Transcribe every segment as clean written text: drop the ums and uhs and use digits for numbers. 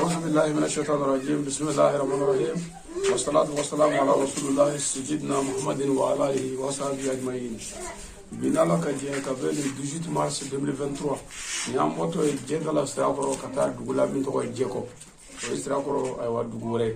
أعوذ بالله من الشيطان الرجيم بسم الله الرحمن الرحيم والصلاة والسلام على رسول الله سيدنا محمد وعلى آله وصحبه أجمعين. Bi n'Ala ka diɲɛ ka bɛn le 18 mars 2023, nin y'an bɔtɔ ye Jɛdala Sirakɔrɔ ka taa dugu la min tɔgɔ ye Jɛkɔ, o ye Sirakɔrɔ, ayiwa, dugu wɛrɛ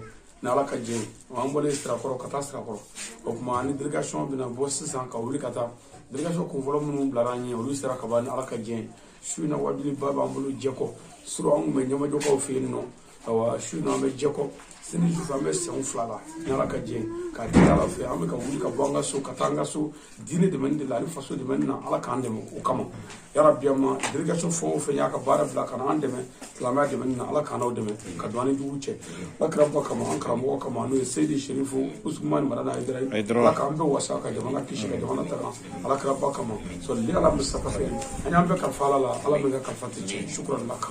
ni Ala ka diɲɛ. An bɔlen Sirakɔrɔ ka taa Sirakɔrɔ, o tuma ani délégation bɛna bɔ sisan ka wuli ka taa. Délégation kunfɔlɔ minnu bilara an ɲɛ, olu sera ka ban ni Ala ka diɲɛ. Su in na, wajuliba b'an bolo Jɛkɔ. Surɔ an tun bɛ Ɲamajɔkaw fɛ yen nɔ. Ayiwa, su in na an bɛ Jɛkɔ, sini sufɛ an bɛ sɛnw fila la ni Ala ka diɲɛ. K'a deli Ala fɛ, an bɛ ka wuli ka bɔ an ka so ka taa an ka so diinɛ dɛmɛni de la ani faso dɛmɛni na. Ala k'an dɛmɛ o kama yarabi. Ma délégation fɛn o fɛn y'a ka baara bila ka na an dɛmɛ silamɛya dɛmɛni na, Ala k'an n'aw dɛmɛ ka don an ni jugu cɛ, Ala kira bɔ kama, an karamɔgɔ kama, n'o ye Seyidi Sherifu Usumani Madani Hayidara. Ala k'an bɛɛ wasa ka jamana kisi ka jamana taga, Ala kira ba kama. Sɔli ala Mustafa fɛ, an y'an bɛɛ kalifa Ala la, Ala min ka kalifa tɛ tiɲɛ. Shukran laka.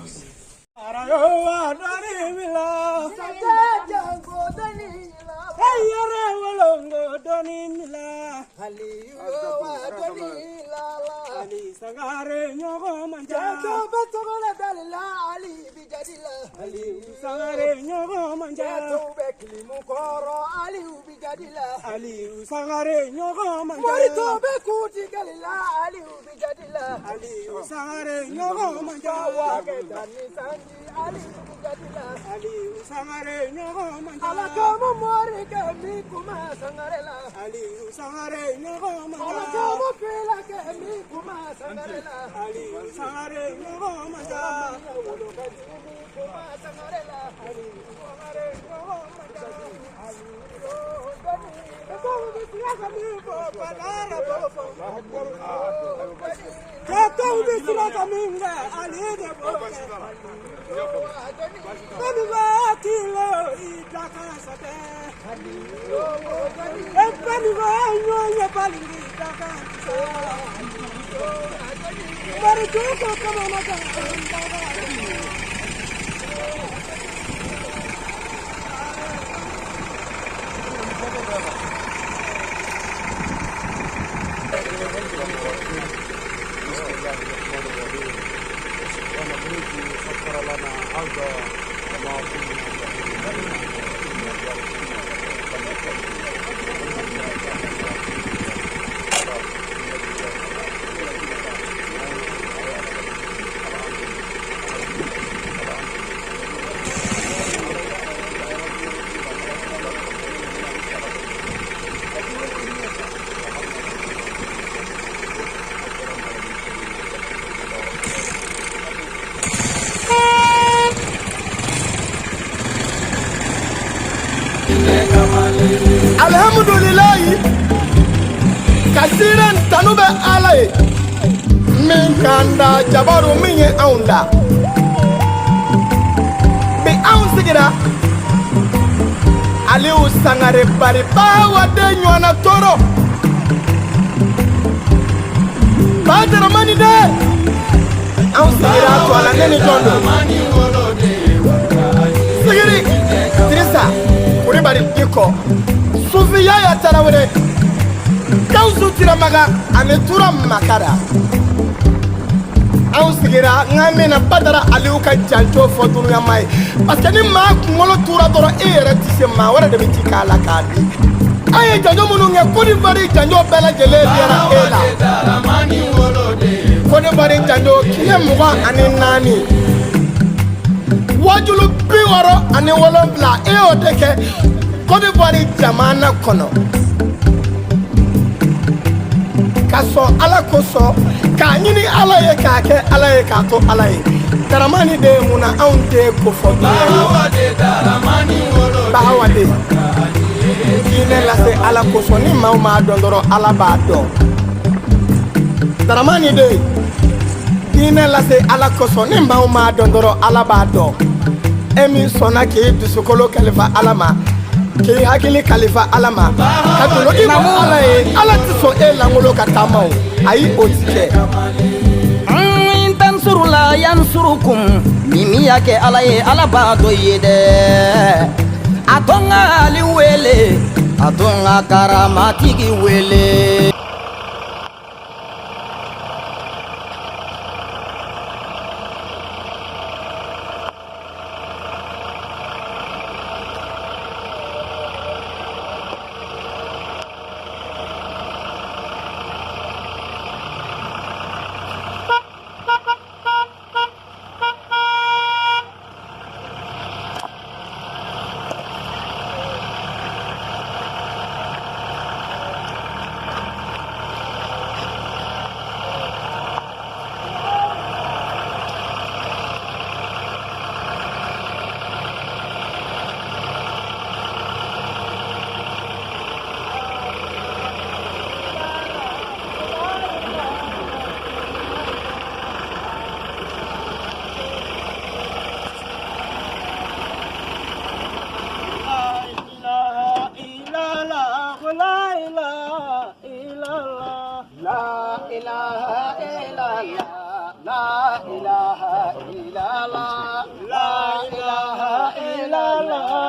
Alhamdulilayi, ka siran tanu bɛ Ala ye min k'an da, jabaru min ye anw da. Bi anw sigira Aliyu Sangare bari bawa den ɲɔgɔnna tɔɔrɔ Bajaramani dɛ. Anw sigira to a la, ne ni jɔn don? Sigiri Dirisa Kulibali Diko, Sufiya ya Tarawele, Gawusu Tiramaga ani Tura Makara. Anw sigira n ka mɛnna Badara Aliyu ka janjo fɔ dunuyama ye, parce que ni maa kunkolo tura dɔrɔn, e yɛrɛ tɛ se, maa wɛrɛ de bɛ ci k'a la k'a di. An ye janjo minnu kɛ Côte d'Ivoire, janjo bɛɛ lajɛlen diyara e la. Côte d'Ivoire janjo tile 24, wajulu 67, e y'o de kɛ Côte d'Ivoire jamana kɔnɔ, ka sɔn Ala kosɔn, k'a ɲini Ala ye, k'a kɛ Ala ye, k'a to Ala ye. Daramani de ye mun na anw tɛ ko fɔ dunuya ye. Bawa de diinɛ lase Ala kosɔn, ni maaw m'a dɔn dɔrɔn, Ala b'a dɔn. Daramani de diinɛ lase Ala kosɔn, ni maaw m'a dɔn dɔrɔn, Ala b'a dɔn. E min sɔnna k'i dusukolo kalifa Ala ma, k'i hakili kalifa Ala ma, ka doloki bɔ Ala ye, Ala tɛ sɔn e langolo ka taama o. Ayi, o ti kɛ. In tansurula yansurukum, ni min y'a kɛ Ala ye, Ala b'a dɔ ye dɛ. A to n ka Ali wele, a to n ka karamatigi wele.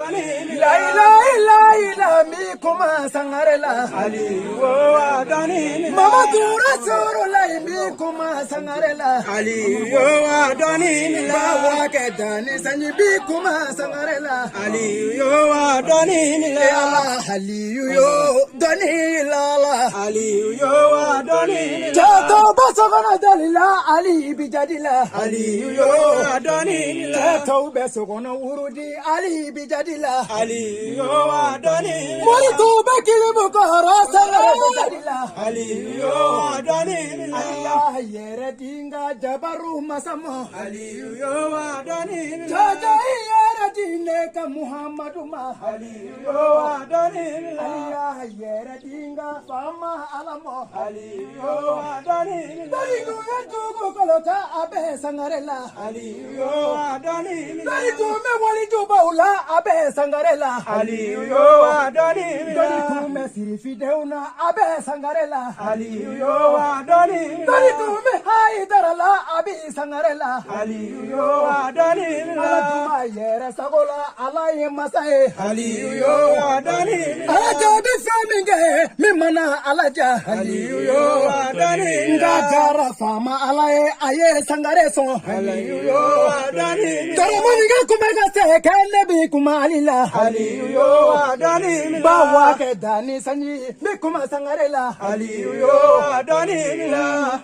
La ilaha illa mi kuma sangare la Aliyu wa dɔnni Mamadu Rasulullah mi kuma sangare la Aliyu wa dɔnni Bawa kɛ dani sanji bi kuma sangare la Aliyu wa dɔnni Ala Aliyu yo dɔnni la la Aliyu wa dɔnni Cɛtɔ bɛ sokɔnɔ dalila Ali bi jadi la Aliyu wa dɔnni Cɛtɔw bɛ sokɔnɔ wurudi Ali bi jadi la Aliyu wa dɔnni Mori bɛ kilimu kɔrɔ sangare bɛ jadi la Aliyu wa dɔnni Ala yɛrɛ di n ka jabaru masama Aliyu wa dɔnni Jaja i yɛrɛ di ne ka Muhammadu ma Aliyu wa dɔnni Ala yɛrɛ di n ka faama Ala ma Aliyu wa dɔnni Dɔnni ye dugukolo ta a bɛ sangare la Aliyu wa dɔnni Dɔnni tun bɛ walijubaw la a bɛ sangare la Aliyu wa dɔnni Dɔnni tun bɛ sirifidenw na a bɛ sangare la Aliyu wa dɔnni Dɔnni tun bɛ hayidara la a bɛ sangare la Aliyu wa dɔnni Ala tuma yɛrɛ sago la Ala ye masa ye Aliyu wa dɔnni Ala jaabi fɛn min kɛ min mana Ala ja Aliyu wa dɔnni Nka jara faama Ala ye a ye sangare sɔn Aliyu wa dɔnni Dɔrɔmɔnikɛ kun bɛ ka se kɛ ne bi kuma Ali la Aliyu wa dɔnni Bawa kɛ dani sanji bi kuma sangare la Aliyu wa dɔnni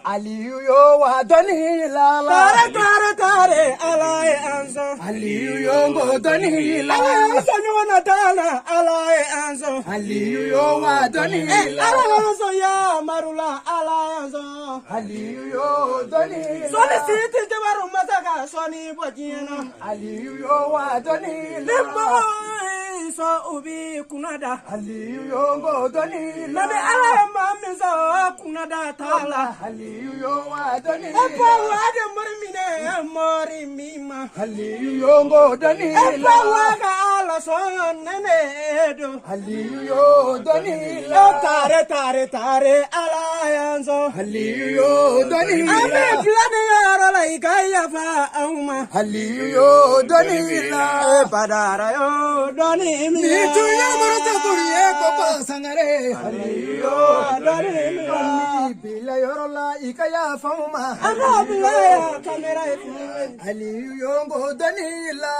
Aliyu yo wa dɔnni la la Tare tare tare Ala ye an sɔn Aliyu yo ngo dɔnni la Ala y'an sɔn ɲɔgɔn na taala Ala ye an sɔn Aliyu yo wa dɔnni la Ala y'an sɔn yamaru la Ala y'an sɔn Aliyu yo dɔnni la Sɔnni siti jabaru masa ka sɔnni bɔ diɲɛ na Aliyu yo wa dɔnni Ni la mɔgɔ y'i sɔn u b'i kunna da Aliyu yo ngo dɔnni la Nabi Ala ye maa min sɔn kunna da t'a la Aliyu yo wa dɔnni E la fa wa de mori minɛ mori min ma Aliyu yo ngo dɔnni E la fa wa ka Ala sɔn nɛnɛ don Aliyu yo dɔnni la E tare tare tare Ala y'an sɔn Aliyu yo dɔnni An bɛ la bila nin yɔrɔ la i ka yafa anw ma Aliyu yo dɔnni la E badara yo dɔnni Ni minɛ tun ye moritakuru ye ko ba sangare Aliyu yo dɔnni minɛ Ni bila yɔrɔ la i ka yafa anw ma An ka bila yan kamera ye Aliyu yo ngo dɔnni la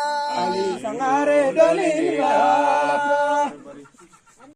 Sangare dɔnni la.